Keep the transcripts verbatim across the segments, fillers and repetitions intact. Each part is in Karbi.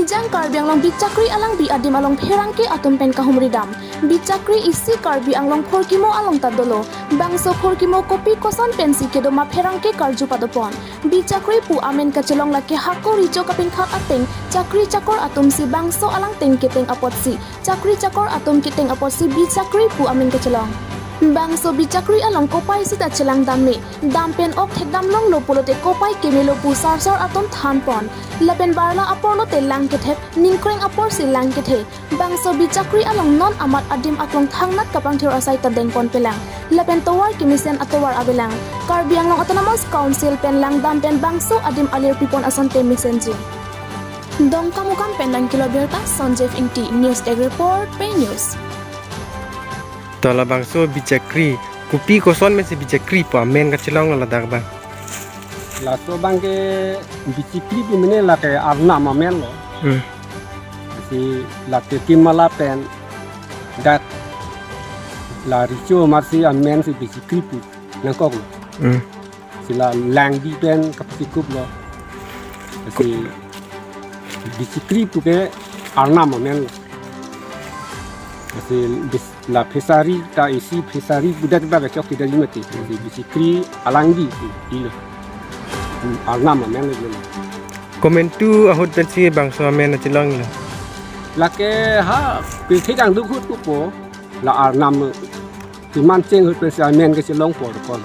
Jang Karbi Anglong Bichakri Alangbi adim along pherangke atum pen kahumri dam. Bichakri isi Karbi Anglong phurkimo along ta dolo. Bangso phurkimo kopi koson pensi kedo ma pherangke karju padopon. Bichakri pu amen kachelong lake hako recho kapinkhat ateng chakri chakor atum si bangso alangteng keteng apotsi, chakri chakor atum keteng apotsi bichakri pu amen kachelong. Bangso bichakri along kopai sita chelang dam me, dam pen ok thekdam longlo pulote kopai kemelo pu sarsar atum thanpon. Lapen barla apor lote lang kethep, ningkreng apor si lang kethe. Bangso bichakri along non amat adim aklong thangnat kapangthir asai ta dengpon pelang. Lapen tovar kemesen atovar avelang. Karbi Anglong Autonomous Council pen langdam pen bangso adim alir pipon asonte mesenji. Dongkamukam pen nangkilo birta Sanjeev Ingti, News Desk Report, Pei News. To labangso bichakri, kopi koson pensi bichakri pu amen kachelong lo ladak abang? Laso abangke bichakri pu mene lake arnam amen lo. Hmm. Si lake kimala pen dak la recho amarsi amen si bichakri pu nangkok lo. Hmm. Si la langbi pen kapsikup lo. Si bichakri puke arnam amen lo. Si bis-, la fishery ta isi fishery budak ta kachok kita lima ti. Si bichakri alangbi pu ilo. Arnam amen lo. Komantu ahut pensi bangso amen kachelong lo? Lake ha pirthe dangduk ahut pupo, la arnam keman cheng ahut pensi amen kachelong por kon.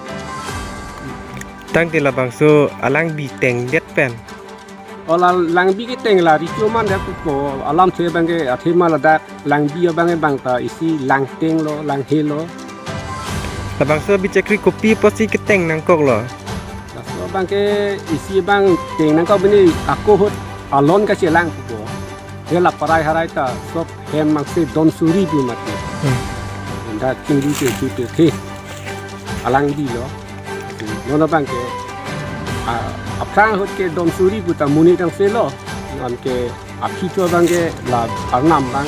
Tangte labangso alangbi tengdet pen? O la langbi keteng la recho mandet pupo, alamthe abangke athema ladak langbi abangke bang ta isi langteng lo, langhe lo. Labangso bichakri kopi apotsi keteng nangkok lo? Laso abangke isi abang teng nangkok bini ako ahut alon kachelang pupo. He la parai harai ta sop hem mangse don suri pu mati. Hmm. Dak chingri ke chu te the. Alangbi lo. Non abangke, a, aphrang ahut ke don suri pu ta monit angse lo. Non ke aphi thu abangke la arnam abang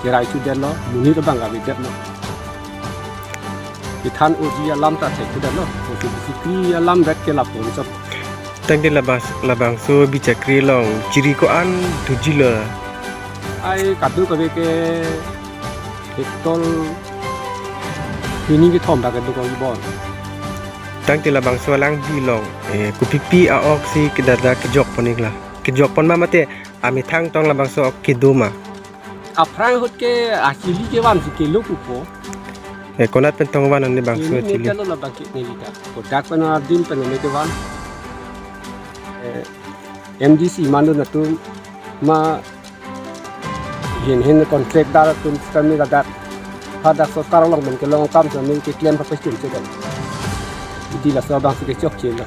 cherai chudetlo, monit abang avedetlo. Kethan oji alam ta thek chudetlo. Bichakri alam vet ke lapu chok. Tangte labas-, labangso bichakri along chiri ko-an thuji lo? Ai kadokave ke hektar hini kethom ta kedo ko ibon. Tangte labangso alangbi along, eh, kopipi a-ok si kedada kejokpon iklo? Kejokpon ma mate amethang tong labangso ok kedo ma? Aphrang ahut ke achili kevan si kelo pupo. Eh, konat pen tong van ne bangso chili? Neli ne telo labangke neli ta. Kodak pen adim pen ne kevan. Eh, M D C mandun atum ma hin hin contractdar atum kami ladak hadak sorkar along pen kelong akam kami keklem pakai chun chedan. Jadi laso abangsi kechokche lo.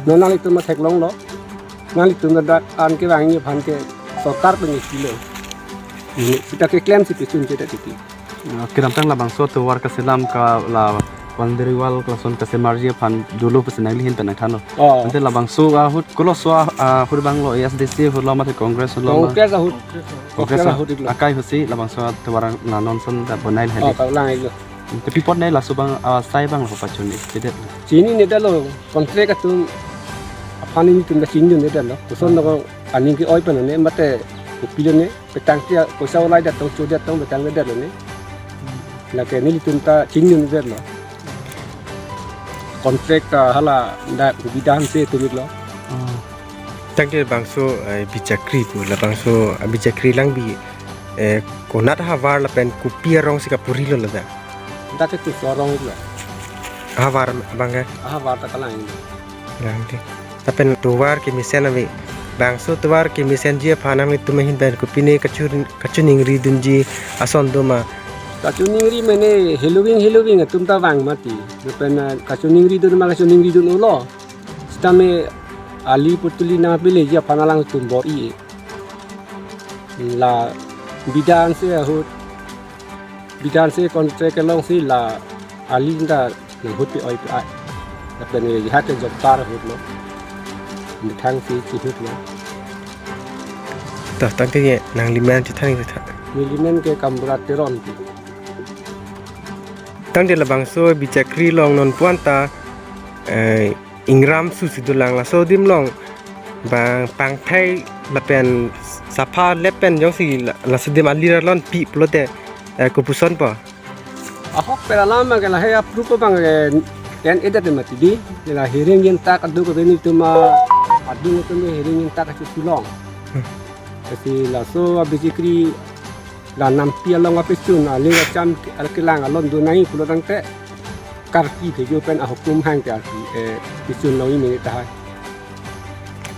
Non nanglitum ma theklonglo. Nanglitum ladak an kevangji aphan ke sorkar pen isi lo. Ini sita keklem si pechun chedan titi. Ah, kedamtang labangso tovar kaselam ka la boundary wall kelason kasemarji aphan dolo pusi nangli ahin pen nangthanlo. Oh. Ante labangso ahut koloso a, ahut abang lo, A S D C ahut lo mate Congress ahut lo ma? Congress ahut. Congress Congress ahut iklo. Akai ahut si labangso tovar na non ason ta bonai Oh, lahai. Kalang iklo. Ante pi apot nai laso abang, ah, sai abang lo pachun-i, chedet. Chinine detlo, contract atum aphan nelitum ta chinidunde detlo. Koson lo aning ke-oi pen ne mate kopilo ne. Petang tia poisa ulai detong, cho detong, petang ke detlo ne. Lake nelitum ta chinidun detlo. Contract ta hala dak bidang se tumit lo. Hmm. Tangte labangso, eh, bichakri pu, labangso, eh, bichakri alangbi, eh, konat ahavar lapen kopi arong si kapuri lo ladak? Dak ke tu arong lo. Ahavar abang ke? Ahavar ta kalang lo. Lang di. Lapen tovar kemesen ave. Bangso tovar kemesenji aphan nanglitum ahin pen kopine kachun-, kachiningri dunji ason do ma? Kachiningri mene heloving heloving atum ta vang mati. Lapen, ah, kachiningri dun ma kachiningri dun-olo. Sitame ali putuli nangpileji aphan alangtum bor-i. La bidang se ahut. Bidang se contract along si la ali ta nanghut pi-oi pi-ai. Lapen ye ha ke job tar ahut lo. Methang si chihut lo. Ta tangte ye nanglimen chethan chethan. Nelimen ke Kamrat Teron pu. Tangte labangso bichakri along non puan ta, eh, ingram susi dolang, laso adim along bang pangthai Lapen sapha lep pen jongsi la, laso adim alir alon pi pulote, eh, kopuson po? Ahok pen alam ke lahei apru ko bang, eh, en-edet mati di. La hiring yin tak adu ko beni tuma adu ko tuma hiring yin tak si sulong. Hmm. Lasi laso abichikri la nampi along apichun aling acham ke-, kelang alon do nai pulo tangte karki thejo pen ahukum hang ke arki, eh, pichun long ini tahai.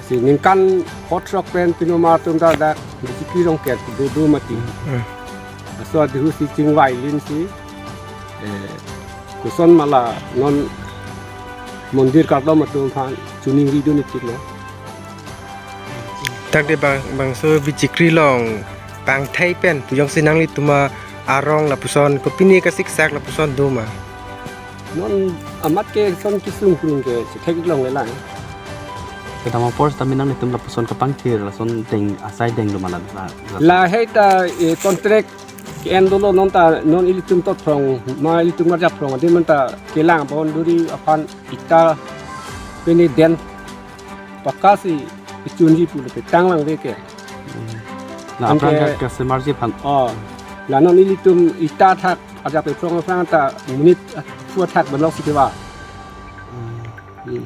Si ningkan hot rock pen pinuma atum ta dak bichikri rong ke do do mati. Hmm. Laso adihu si chingvai lin si, eh, koson ma la non mondir kardom atum aphan choningri dun ikit lo. Tangte bang, bangso bichikri long pangthai pen pu jongsi nanglitum arong lapuson kopine kasiksak lapuson do ma? Non amat ke son kisung kuring ke si thek long le lang. Kedam apor sitame nanglitum lapuson kapangthir lason deng asai deng do ma la, la, la. Lahei ta, eh, contract ke-en dolo non ta non ilitum tot phrong ma ilitum ngarjap phrong adim non ta kelang boundary aphan ita pini den pakka si ichunji pulote tanglang ve ke. Hmm. La aphrang ke kasemarji aphan. Oh. La non ilitum ita thak ajak pe phrong aphrang ta monit phu thak belok si ke ba. Hmm. Hmm.